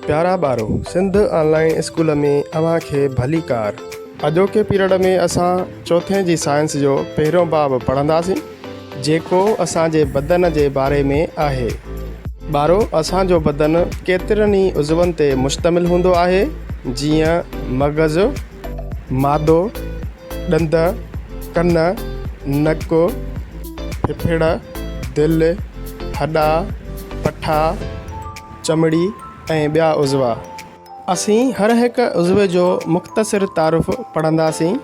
پيارا ٻارو، سنڌ آن line school ۾ اوهان کي ڀليڪار. اڄوڪي پيريڊ ۾ اسان چوٿين جي سائنس جو پهريون باب پڙهنداسين، جيڪو اسان جي بدن جي باري ۾ آهي. ٻارو، اسان جو بدن ڪيترن ئي عضون تي مشتمل هوندو آهي، جيئن مغز، معدو، ڏند، ڪن، نڪ، ڦڦڙ، دل، هڏا، پٺا، چمڙي ۽ ٻيا عضوا. اسين هر هڪ عضوي جو مختصر تعارف پڙهنداسين.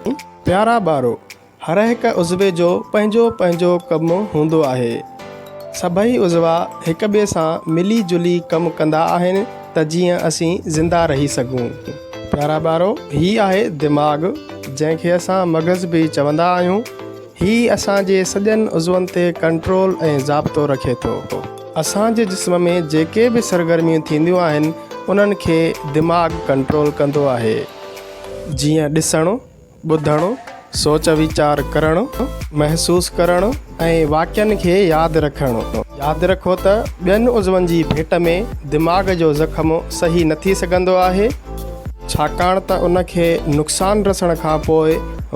پيارا ٻارو! هر هڪ عضوي جو پنهنجو پنهنجو ڪم هوندو آهي. سڀئي عضوا هڪ ٻئي سان ملي جلي ڪم ڪندا آهن ته جيئن اسين زنده رهي سگهون. پيارا ٻارو! هي آهي دماغ، جنهن کي اسان مغز به چوندا آهيون. هي اسان جي سڄن عضون تي ڪنٽرول ۽ ضابطو رکي ٿو. اسان جي جسم ۾ جيڪي به سرگرميون ٿينديون آهن، انهن کي دماغ ڪنٽرول ڪندو آهي. جيئن ڏسڻ، ٻڌڻ، سوچ ويچار ڪرڻ، محسوس ڪرڻ ۽ واقعن کي ياد رکڻ. ياد رکو ته ٻين عضون جي ڀيٽ ۾ دماغ جو زخم صحيح نه ٿي سگهندو آهي، ڇاڪاڻ ته ان کي نقصان رسڻ کان پوء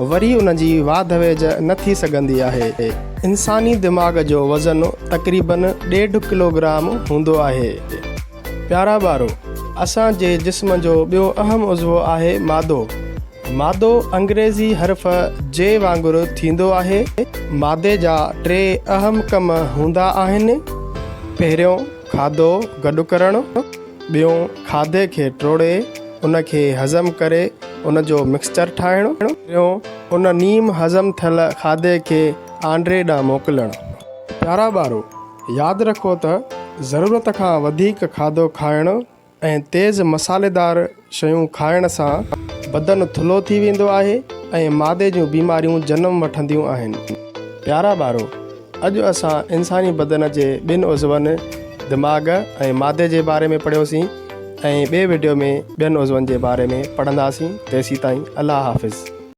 وري ان جي واڌ ويجهه نه ٿي سگهندي آهي. انساني دماغ جو وزن تقريبن ڏيڍ ڪلوگرام هوندو آهي. پيارا ٻارو! اسان جي جسم جو ٻيو اهم عضوو آهي معدو. معدو انگريزي حرف جي وانگر ٿيندو آهي. معدي جا ٽي اهم ڪم هوندا آهن، پهريون کاڌو گڏ ڪرڻ، ٻيون کاڌي کي ٽوڙي ان کي هضم ڪري ان جو مڪسچر ٺاهڻ، ٽيون ان نيم هضم ٿيل کاڌي کي آنڊري ڏانهن موڪلڻ. پيارا ٻارو! ياد رکو ته ضرورت کان وڌيڪ کاڌو کائڻ ۽ تيز مصالحيدار شيون کائڻ سان بدن ٿلهو ٿي ويندو آهي ۽ معدي جون بيماريون جنم وٺنديون آهن. پيارا ٻارو! اڄ اسان انساني بدن جي ٻن عضون دماغ ۽ معدي جي باري ۾ پڙهيوسين ۽ ٻئي وڊيو ۾ ٻين عضون جي باري ۾ پڙهنداسين تيسيتائين الله حافظ.